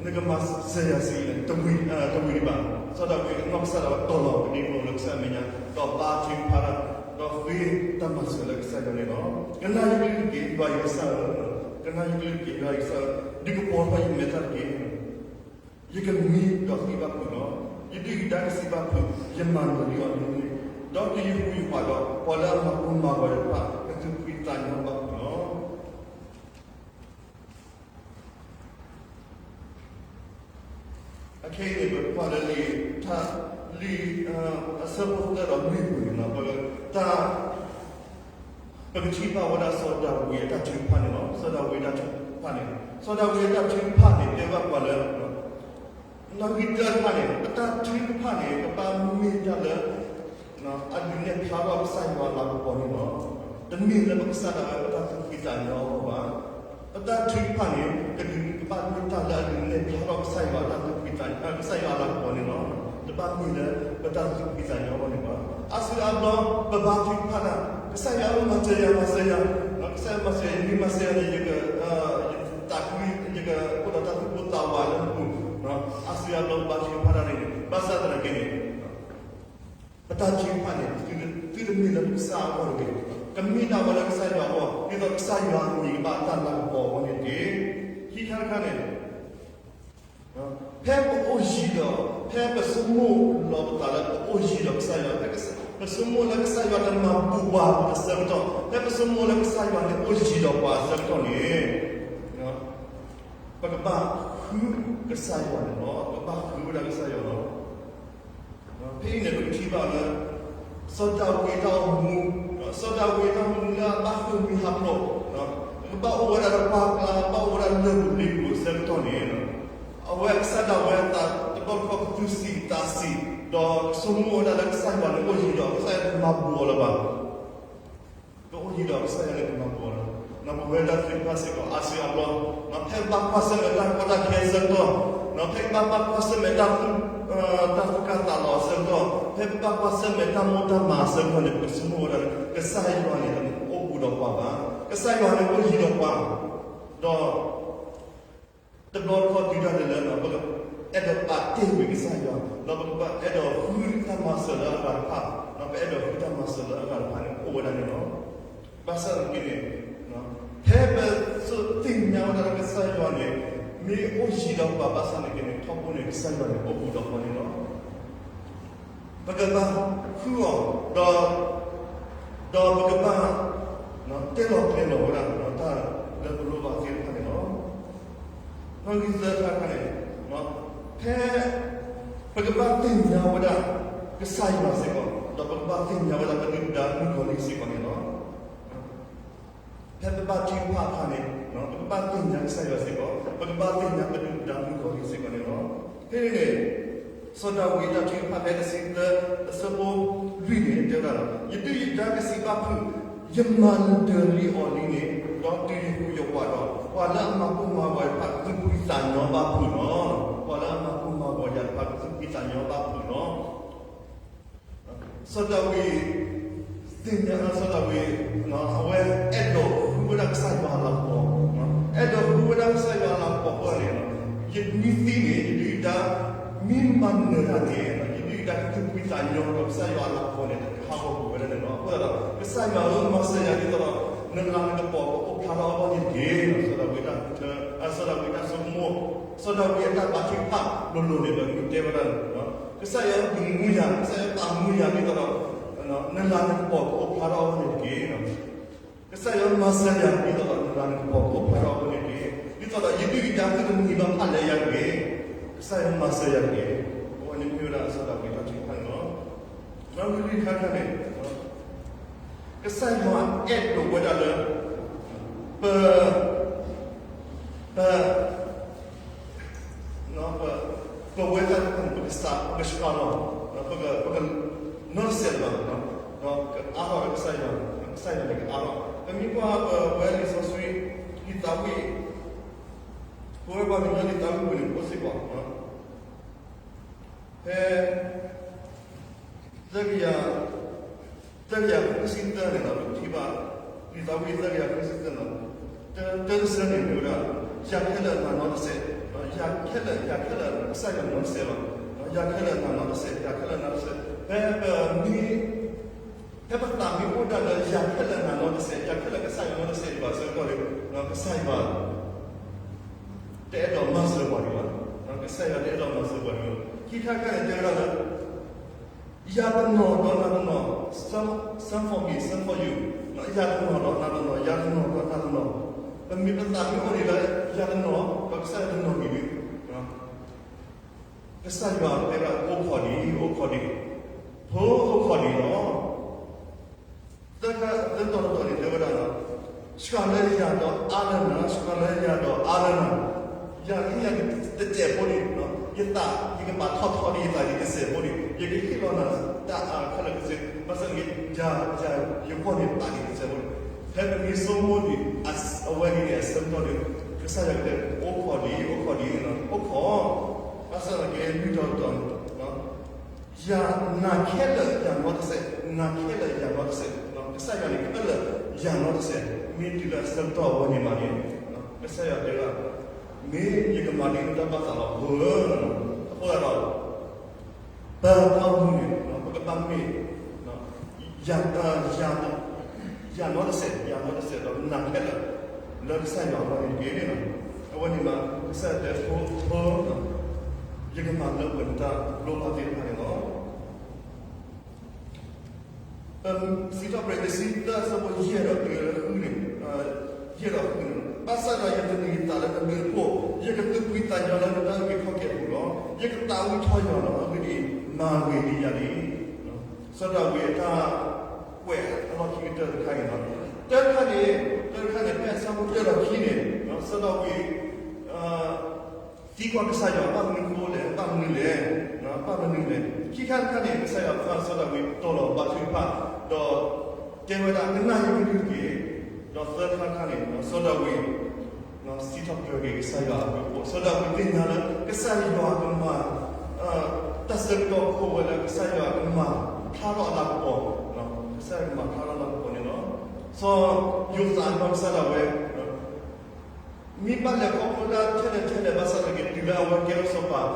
နကမၤစၢၤယၤဆံးအံၤလဲၣ်, တဝံၤဒံးဘၣ်. စီၤဒၤဝံးအနီၢ်ကစၢ်ဒၣ်ဝဲတီၤလီၤပဒ့မုၣ်လၢကစၢ်အမဲာ်ညါ, ဒီးဘါထုကဖၣ်တၢ်, ဒီးဃ့တၢ်မၤစၢၤလၢကစၢ်ယွၤန့ၣ်လီၤ. ကနၣ်ယကလုၢ်တက့ၢ်, ယွၤယကစၢ်ဧၢ, ကနၣ်ယကလုၢ်တက့ၢ်, ယွၤယကစၢ်ဧၢ, ဒုးကပီၤထီၣ်ယမဲာ်တၢ်တက့ၢ်. ယကမံဒီးသံဘၣ်ဖုးလီၤ. ယဒုၣ်ယဒါကစံးဘၣ်ဖုး, ယမၤနၢၤလံအီၤလံန့ၣ်, ဒီးတုၤယဟူယပှၤဒီး ပှၤလၢအမၤကိၢ်မၤဂီၤယၤတဖၣ် ကသူၣ်ဖှံသးညီဘၣ်ဖုးလီၤ. အခဲအံၤန့ၣ် ပကွၢ်လၢလံာ်ထါ, လံာ်, အဆၢဖိသၢဒီးလွံၢ်ပူၤန့ၣ်လီၤ. ပက, ပကထံၣ်ဘၣ်ဝဲဒၣ်စီၤဒၤဝံးအတၢ်ထုကဖၣ်န့ၣ်လီၤ. စီၤဒၤဝံးအတၢ်ထုကဖၣ်န့ၣ်, စီၤဒၤဝံးအတၢ်ထုကဖၣ်န့ၣ် တဲဘၣ်ပှၤလၢ နီၣ်ဂံၢ်တၢတဖၣ်န့ၣ်, အတၢ်ထုကဖၣ်န့ၣ် ကဘၣ်မ့ၢ်တၢ်လၢ အဒုးနဲၣ်ဖျါထီၣ်ကစၢ်ယွၤအလၤကပီၤန့ၣ်လီၤ. တမ့ၢ်လၢပကစၢ်ဒၣ်ဝဲ ပတၢ်သူၣ်ဖှံသးညီအဂီၢ်ဘၣ်. ပတၢ်ထုကဖၣ်န့ၣ် ကဒုးကဘၣ်မ့ၢ်တၢ်လၢအဒုးနဲၣ်ဖျါထီၣ်ကစၢ်ယွၤအတၢ်သူၣ်ဖှံသး, ကစၢ်ယွၤအလၤကပီၤန့ၣ်လီၤ. တဘၣ်မ့ၢ်လၢပတၢ်သူၣ်ဖှံသးညီအဂီၢ်န့ၣ်ဘၣ်. အါစုအါဘျီ ပဘါထုကဖၣ်တၢ်, ကစၢ်ယွၤဧၢ မၤစၢၤယၤ, မၤစၢၤယၤ, ကစၢ်ယွၤမၤစၢၤယၤ, မ့ၢ်မၤစၢၤယၤန့ၣ် ယက, ယသးခု, ယကအိၣ်ဒီးတၢ်သူၣ်ပိၢ်သးဝးလၢနပူၤ, အါစုအါဘျီပဘါထုကဖၣ်တၢ်န့ၣ်, ဘၣ်ဆၣ်သနာ်က့န့ၣ် ပတၢ်ထုကဖၣ်န့ၣ် သုတမ့ၢ်လၢပကစၢ်အဂီၢ်တဂ့ၤ, ကမ့ၢ်ဒၣ်ဝဲလၢကစၢ်ယွၤအဂီၢ်, ဒ်သိးကစၢ်ယွၤအမံၤကဘၣ်တၢ်လၤကပီၤအဂီၢ်န့ၣ်တက့ၢ်. ခံခါတခါန့ၣ် ဖဲပအိၣ်ယံၤဒီး, ဖဲပဆိကမိၣ်လီၤပသးလၢပအိၣ်ယံၤဒီးကစၢ်ယွၤ, ဖဲပဆိကမိၣ်လၢကစၢ်ယွၤတမၤဘူးပှၤအဆၢကတီၢ်, ဖဲပဆိကမိၣ်လၢကစၢ်ယွၤန့ၣ်အိၣ်ယံၤဒီးပှၤအဆၢကတီၢ်န့ၣ် ပကဘၣ်ဃုကစၢ်ယွၤန့ၣ်လီၤ. ပကဘၣ်ဃုဝဲဒၣ်ကစၢ်ယွၤလီၤ. ဖဲအံၤန့ၣ် ပကထံၣ်ဘၣ်လၢ စီၤဒၤဝံးတၢ်အိၣ်မူ, စီၤဒၤဝံးတၢ်အိၣ်မူလၢအဘၣ်ဃ့ၢ်မှံဟးဖျိး, ကဘၣ်အိၣ်ဝဲဒၣ်လၢပှၢ်ကျါ, ဘၣ်အိၣ်ဝဲဒၣ်လၢပူၤလ့ပူၤအဆၢကတီၢ်န့ၣ်, အဝဲကစၢ်ဒၣ်ဝဲအသးတဘျီတခီၣ်ကသူၣ်ဆံးသးဆံး, ဒီးဆိကမိၣ်ဝဲဒၣ်လၢကစၢ်ယွၤန့ၣ်အိၣ်ယံၤဒီး ကစၢ်ယွၤတမၤဘူးအီၤလၢၤဘၣ်. ကအိၣ်ယံၤဒီးကစၢ်ယွၤန့ၣ်ကမၤဘူးအီၤလီၤ. ပဝဲဒၣ်သ့ၣ်တဖၣ်စ့ၢ်ကီး အါစုအါဘျီ, ဖဲပဘၣ်ကွၢ်ဆၢၣ်မဲာ်တၢ်ကီတၢ်ခဲအဆၢကတီၢ်, ဖဲပဘၣ်ကွၢ်ဆၢၣ်မဲာ်တၢ်သူၣ်, တၢ်သူၣ်ကၢ်သးလီၤအဆၢကတီၢ်, ဖဲပဘၣ်ကွၢ်ဆၢၣ်မဲာ်တၢ်မိၢ်တၢ်မၤအဆၢကတီၢ်န့ၣ် ပကဆိကမိၣ်ဝဲဒၣ်လၢ ကစၢ်ယွၤန့ၣ်တအိၣ်ဘူးဒီးပှၤဘၣ်. ကစၢ်ယွၤန့ၣ်အိၣ်ယံၤဒီးပှၤ, ဒီး တဘျီတခီၣ်တုၤဒၣ်လဲာ်လၢ ပကအဲၣ်ဒိးပာ်တ့ၢ်ကွံာ်ကစၢ်ယွၤ, ဒီးပကဘၣ်အဲၣ်ဒိးဃုတၢ်မၤစၢၤလၢအဂၤတဖၣ်, ဒီးပအဲၣ်ဒိးဃုတၢ်မၤစၢၤလၢအဂၤတဖၣ်န့ၣ် အိၣ်ဝဲဒၣ်န့ၣ်လီၤ. ဘၣ်ဆၣ်သနာ်က့န့ၣ်, ဖဲပသ့ၣ်ညါဝဲဒၣ်လၢကစၢ်ယွၤန့ၣ် မ့ၢ်အိၣ်ယံၤဒီးပှၤဘၣ်ဆၣ်သနာ်က့န့ၣ် ထီဘိန့ၣ် ကစၢ်ယွၤန့ၣ်အိၣ်ဘူးဒီးပှၤန့ၣ်လီၤ. ပကဘၣ်ဃုအီၤ, ဒီး, ဒီးပကဘၣ် တဲလီၤကျဲၤလီၤဝဲဒၣ် တၢ်လၢပလိၣ်ဘၣ်သ့ၣ်တဖၣ်န့ၣ်လီၤ. နီၣ်ဂံၢ်သၢခါတခါန့ၣ်, ဖဲပကဘၣ်သ့ၣ်ညါဝဲဒၣ်ကစၢ်ယွၤစ့ၢ်ကီး, ဒီးပကဘၣ်သ့ၣ်ညါဝဲဒၣ်ပဒုၣ်ပဒါမုၣ်ကီၤလံၢ်စ့ၢ်ကီးန့ၣ်လီၤ. ဖဲပဘၣ်ထုကဖၣ်အခါန့ၣ်, ပကဘၣ်သ့ၣ်ညါကစၢ်ယွၤစ့ၢ်ကီး, ပကဘၣ်သ့ၣ်ညါပဒုၣ်ပဒါမုၣ်ကီၤလံၢ်စ့ၢ်ကီးန့ၣ်လီၤ. ဖဲန့ၣ်န့ၣ် စီၤဒၤဝံးအတၢ်ထုကဖၣ်ဖဲတဆံသၢ အဆၢဖိလွံၢ်န့ၣ် တဲဝဲဒၣ်လီၤ, ယဒုၣ်ယဒါကစံးဘၣ်ဖုး, ယမၤနၢၤလံအီၤလံန့ၣ်, ဒီးတုၤယဟူယဝးဒီး ပှၤလၢအမၤကိၢ်မၤဂီၤယၤတဖၣ် ကသူၣ်ဖှံသးညီဘၣ်ဖုးလီၤ. ပှၤလၢအမၤကိၢ်မၤဂီၤယၤတဖၣ် ကသူၣ်ဖှံသးညီဘၣ်ဖုးလီၤ. စီၤဒၤဝံး သ့ၣ်ညါ စီၤဒၤဝံး အဝဲအဲၣ်ဒိးဃုဝဲဒၣ်ကစၢ်ယွၤအလၤကပီၤ, အဲၣ်ဒိးဃုဝဲဒၣ်ကစၢ်ယွၤအလၤကပီၤအဃိန့ၣ်, ယမ့ၢ်သံန့ၣ် ယဒုၣ်ယဒါ မ့ၢ်မၤနၢၤတၢ်န့ၣ် ယဒုၣ်ယဒါကသူၣ်ဖှံသးညီဒီးကစၢ်ယွၤအလၤကပီၤန့ၣ် တဟးဂီၤကွံာ်ဝဲဒၣ်န့ၣ်လီၤ. အဃိသတးဒီး ကစၢ်ယွၤဧၢ မၤစၢၤယၤဒ်သိးဒီး နလၤနကပီၤကအိၣ်ဖျါထီၣ်အဂီၢ်န့ၣ်တက့ၢ်. စီၤဒၤဝံးတၢ်, စီၤဒၤဝံးတၢ်ဆိကမိၣ်, စီၤဒၤဝံးအတၢ်ဘါထုကဖၣ်လိၤလိၤန့ၣ်ဒီး မ့ၢ်တဲဝဲဒၣ်န့ၣ်, ကစၢ်ယွၤဧၢ မုၢ်မူယၤ, ကစၢ်ယွၤဧၢ မၤမူယၤဒ်သိးဒီး နလၤနကပီၤကအိၣ်ဖျါထီၣ်အဂီၢ်န့ၣ်တက့ၢ်. ကစၢ်ယွၤမၤစၢၤယၤဒ်သိးဒီး နလၤနကပီၤကအိၣ်ဖျါထီၣ်အဂီၢ်န့ၣ်တက့ၢ်. ဒ်သိးဒီးယဒုၣ်ယဒါသုတမံဘၣ်ဖးလဲယၤတဂ့ၤ. ကစၢ်ယွၤမၤစၢၤယၤတက့ၢ်. အဝဲန့ၣ်မ့ၢ်ဝဲဒၣ်စီၤဒၤဝံးအတၢ်ထုကဖၣ်န့ၣ်လီၤ. ဒီးလွံၢ်ခါခါန့ၣ် ကစၢ်ယွၤအဲၣ်ဒိးဝဲဒၣ်လၢ ပ ပ ပဝဲသ့ၣ်တဖၣ်န့ၣ် ပကစး ပကဆှၢလီၤ, ပက ပကနီၢ်စဲးလီၤ, ဒီးကအါထီၣ်လၢကစၢ်ယွၤ, ကစၢ်ယွၤန့ၣ်ကအါထီၣ်. ပမ့ၢ်ကွၢ်ပဝဲလံာ်စီဆှံ လံာ်သးဝံၣ်, ပဝဲပှၤကညီလံာ်သးဝံၣ်ပူၤန့ၣ် အိၣ်စ့ၢ်ကီး ဖဲ သၢကယၤ, သၢကယၤဃုဆံသၢန့ၣ်လီၤ, ပထံၣ်ဘၣ် လံာ်သးဝံၣ်သၢကယၤဃုဆံသၢန့ၣ်လီၤ, တၢတဆၢန့ၣ်မ့ၢ်ဝဲဒၣ် ယၤခဲလၢာ်နၤနီတစဲး, ယၤခဲလၢာ် ယၤခဲလၢာ် ကစၢ်ယွၤနီတစဲးလီၤ, ယၤခဲလၢာ်နၤနီတစဲး, ယၤခဲလၢာ်နၤတစဲး, ဖဲပမ့ၢ် ဖဲပသးမ့ၢ်အိၣ်ဒၣ်လၢယၤခဲလၢာ်နၤနီတစဲး, ယၤခဲလၢာ်ကစၢ်ယွၤနီတစဲးဒံးဘၣ်အဆၢကတီၢ်န့ၣ်, ကစၢ်ယွၤ တအဲၣ်ဒိးမၤစၢၤပှၤဒံးဘၣ်, ကစၢ်ယွၤတအဲၣ်ဒိးမၤစၢၤပှၤဒံးဘၣ်. ခံခါတခါန့ၣ်တဲဝဲဒၣ်လၢ ယၤတနီၤဒီးနၤတနီၤ, some, some for me, some for you, ယၤတနီၤဒီးနၤတနီၤ, ယၤတနီၤဒီးနၤတနီၤ, ပမ့ၢ်ပသးမ့ၢ်အိၣ်ဒံးလၢ ယၤတနီၤ ဒီးကစၢ်ယွၤတနီၤန့ၣ် ကစၢ်ယွၤတဲဝဲဒၣ် အိၣ်ခိးဒံး အိၣ်ခိးဒံး, ဖိအိၣ်ခိးဒံးလီၤ. သၢခါသၢတီၤတတီၤန့ၣ်တဲဝဲဒၣ်လီၤ, ဆှၢလၢယၤဒီးအါလၢနၤ, ဆှၢလၢယၤဒီးအါလၢနၤ, ယၤလၢယၤတစဲးဖိန့ၣ်, ယသး ယကဘၣ်ထီၣ်ထီဒံးယသးဒံးတစဲးဖိန့ၣ်, ယကဟ့ၣ်လီၤနၤတၢ်အါခဲလၢာ်တစဲး, ဘၣ်ဆၣ်န့ၣ် ယၤ ယၤ ယဂီၢ်န့ၣ်ပာ်ဒံးတစဲးဖိန့ၣ်, ဖဲပမ့ၢ်ဆိကမိၣ်ဒံး အဝဲန့ၣ်န့ၣ် အဆၢကတီၢ်န့ၣ် ကစၢ်ယွၤကတဲ အိၣ်ခိးဒံး အိၣ်ခိးဒံးလီၤ, အိၣ်ခိး, ဘၣ်ဆၣ်သနာ်က့ လွံၢ်တီၤတတီၤန့ၣ် ယၤ နၤခဲလၢာ်ယၤနီတစဲး, နၤခဲလၢာ်ယၤနီတစဲး, ကစၢ်ယွၤန့ၣ်ခဲလၢာ်ယၤနီတစဲး, မ့ၢ်တုၤလၢအဆၢကတီၢ်အဝဲန့ၣ်မးန့ၣ်, ကစၢ်ယွၤတဲဝဲဒၣ်, မ့ၢ်ယကမၤဒ်နတၢ်ဘၣ်သးလီၤဧၢ, အဃိသတးဒီး ပတၢ်အိၣ်မူန့ၣ် ပကဘၣ်မ့ၢ် ယၤ ယၤနီတစဲး, ယၤနီတစဲး ဒီးနၤခဲလၢာ် လၢကစၢ်ယွၤအဂီၢ်န့ၣ်တက့ၢ်. အဝဲန့ၣ်မး ကစၢ်ယွၤတဲဖိ ဖိ ယကမၤလၢပှဲၤနတၢ်လိၣ်ဘၣ်သ့ၣ်တဖၣ်န့ၣ်လီၤ. စံးထီၣ်ပတြၢၤ တဆံသၢ အဆၢဖိယဲၢ်ဒီးတုၤလၢဃုန့ၣ်, ယဲၢ်ဒီးဃုန့ၣ်, ဘၣ်ဆၣ်ဒီးယသန့ၤယသးလၢနဘျုးအဖှိၣ်, ယကသူၣ်ဖှံသးညီလၢနတၢ်အုၣ်က့ၤခီၣ်က့ၤအပူၤလီၤ. ယကသးဝံၣ်ထီၣ်ယွၤလီၤ. အဂ့ၢ်ဒ်အံၤ, မၤဂ့ၤဒ်ယၤလံ. စီၤဒၤဝံးအတၢ်ကွဲးအလီၢ်ခံကတၢၢ်တခါအံၤလီၤ. တၢတခါန့ၣ်, တၢတခါန့ၣ် ဖဲအဆၢဖိတၢဒီးခံန့ၣ် စီၤဒၤဝံး သံကွၢ်ကစၢ်ယွၤ ဘၣ်မနုၤဃိလဲၣ်, ဘၣ်မနုၤလဲၣ်, ဘၣ်မနုၤလဲၣ်. ခံခါတခါန့ၣ် ကစၢ်ယွၤကွၢ်စီၤဒၤဝံးတီၤလီၤဘါထုကဖၣ်, ဒီးတဲဝဲဒၣ် ကနၣ်ယမနုၤတက့ၢ်. ဒီးသၢခါတခါန့ၣ် စီၤဒၤဝံး စံးထီၣ်ပတြၢၤက့ၤကစၢ်ယွၤအဘျုးအဖှိၣ်, စီၤဒၤဝံးသ့ၣ်ညါလၢ ကစၢ်ယွၤကမၤ တၢ်ဆၢကတီၢ်အိၣ်ဝဲလၢ ကစၢ်ယွၤကမၤဖျါထီၣ်အလၤကပီၤ, ကစၢ်ယွၤကမၤဖျါထီၣ်အလၤကပီၤန့ၣ်လီၤ. စီၤယိၤသးဒီးကစၢ်ဒၣ်ဝဲ မ့ၢ်ဘၣ်လဲၤခီဖျိတၢ်ထဲလဲၣ်ထဲလဲၣ်ဘၣ်ဆၣ်သနာ်က့ တုၤလၢအဝဲကဲထီၣ်စီၤပၤ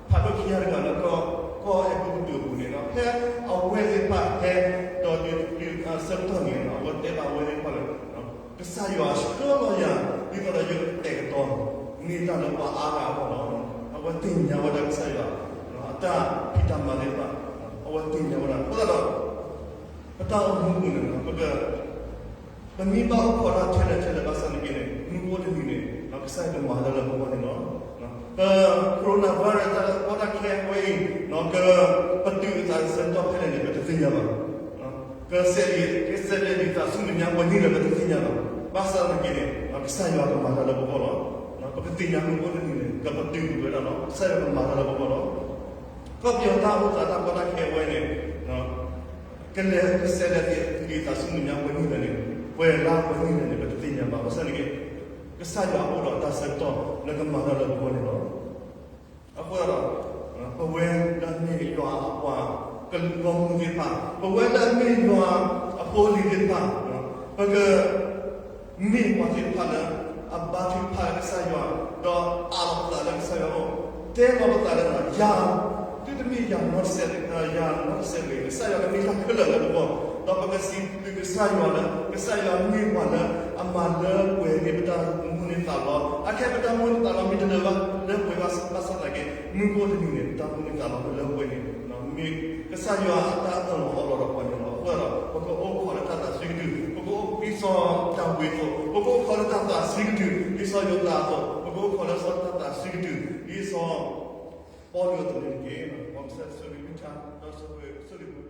ဖးဒိၣ်ခံဂၤတဂၤလၢ ကီၢ်အဲၤကူပတူးအပူၤန့ၣ်လီၤ. ဖဲအဝဲသ့ၣ်တဖၣ်ဟဲ ဒီးတုၤဆၢကတီၢ်န့ၣ် အဝဲတဲဘၣ်အဝဲသ့ၣ်တဖၣ်လၢ ကစၢ်ယွၤဆှၢလီၤယၤ ဒ်သိးဒီးယကအဲၣ်ကတီၤန့ၢ်တၢ်လၢပှၤအါဂၤအဂီၢ်လီၤ. အဝဲသ့ၣ်ညါဝဲဒၣ်ကစၢ်ယွၤ အတၢ်ဖံးတၢ်မၤသ့ၣ်တဖၣ် အဝဲသ့ၣ်ညါဝဲဒၣ် အဃိသတးဒီး ပတၢ်အိၣ်မူအပူၤန့ၣ် ပ ပမ့ၢ်ဘၣ်အိၣ်ခိးတၢ်ထဲလဲၣ်ထဲလဲၣ်ဘၣ်ဆၣ်သနာ်က့န့ၣ် မုၢ်ကအိၣ်တနံၤန့ၣ် ကစၢ်ယွၤကမၤတၢ်လၢပဂီၢ်န့ၣ်လီၤ. ပ coronavirus တၢ်ကီတၢ်ခဲအဝဲအံၤ ကပတုာ်အသးဆၢကတီၢ်ဖဲလဲၣ်န့ၣ် ပတသ့ၣ်ညါဘၣ်. ကစဲးလံာ် ကစဲးလံာ်သးဆူမဲာ်ညါပှဲၤနံၣ်လၢပတသ့ၣ်ညါဘၣ်. ဘၣ်ဆၣ်သနာ်က့န့ၣ် ကစၢ်ယွၤကမၤတၢ်လၢပဂီၢ်လီၤ. ပကသ့ၣ်ညါမုၢ်ကအိၣ်တနံၤန့ၣ် ကပတုာ်ကွံာ်ဝဲဒၣ်လီၤ. ကစၢ်ယွၤကမၤတၢ်လၢပဂီၢ်လီၤ. ကီၢ်ပယီၤတၢ်အိၣ်သးတၢ်ကီတၢ်ခဲအဝဲန့ၣ် ကလဲၤကစဲးလံာ်သးဆူမဲာ်ညါပှဲၤနံၣ်လဲၣ်န့ၣ် ပှဲၤလါပှဲၤနံၣ်လဲၣ်န့ၣ် ပတသ့ၣ်ညါဘၣ်. ဘၣ်ဆၣ်သနာ်က့ ကစၢ်ယွၤအိၣ်ဒီးတၢ်ဆၢကတီၢ်လၢကမၤတၢ်လၢပဂီၢ်န့ၣ်လီၤ. အဃိသတးဒီး ပဝဲလၢအမ့ၢ်ယွၤအပှၤကလုာ်ဂီၢ်မုၢ်သ့ၣ်တဖၣ်, ပဝဲလၢအမ့ၢ်ယွၤအဖိအလံၤသ့ၣ်တဖၣ်, ပက မ့ၢ်ပှၤသ့ၣ်တဖၣ်လၢ အဘါထုကဖၣ်လၢကစၢ်ယွၤ, ဒီးအးလီၤပသးလၢကစၢ်ယွၤအအိၣ်, တဲလီၤပသးလၢ ယၤ, သုတမ့ၢ်ယၤနီတစဲး, ယၤနီတစဲးတဂ့ၤ, ကစၢ်ယွၤကမ့ၢ်တၢ်ခဲလၢာ်လၢပဂီၢ်, ဒီးပကစံးဘျုးကစၢ်ယွၤလၢ ကစၢ်ယွၤမ့ၢ်ပှၤလၢအမၤလၢပှဲၤန့ၢ်ပတၢ်မိၣ်န့ၢ်သးလီ, အခဲပတၢ်မိၣ်န့ၢ်သးလီမ့ၢ်တလၢာ်ဘၣ်လၢပှဲၤဘၣ်ဆၣ်သနာ်က့ မုၢ်ကအိၣ်တနံၤန့ၣ် ပတၢ်မိၣ်န့ၢ်သးလီကလၢပှဲၤန့ၣ် မ့ၢ်ကစၢ်ယွၤအတၢ်အၢၣ်လီၤအီလီၤဒီးပှၤန့ၣ်လီၤ. အဃိသတးဒီး ပကအိၣ်ခိးလၢတၢ်သးဆှံကတုၤ, ပကအိၣ်ဒ်စီၤဒၤဝံးအသိး, ပကအိၣ်ခိးလၢတၢ်သးဆှံကတုၤ ဒ်စီၤယိၤသးအသိး, ပကအိၣ်ခိးလၢတၢ်သးဆှံကတုၤ ဒ်စီၤ ပီၣ်လူၤအသိးန့ၣ်တက့ၢ်. မ်ကစၢ်ယွၤဆိၣ်ဂ့ၤမ့ၢ်ဆါ ဒီးဆိၣ်ဂ့ၤဆိၣ်ဂ့ၤပှၤ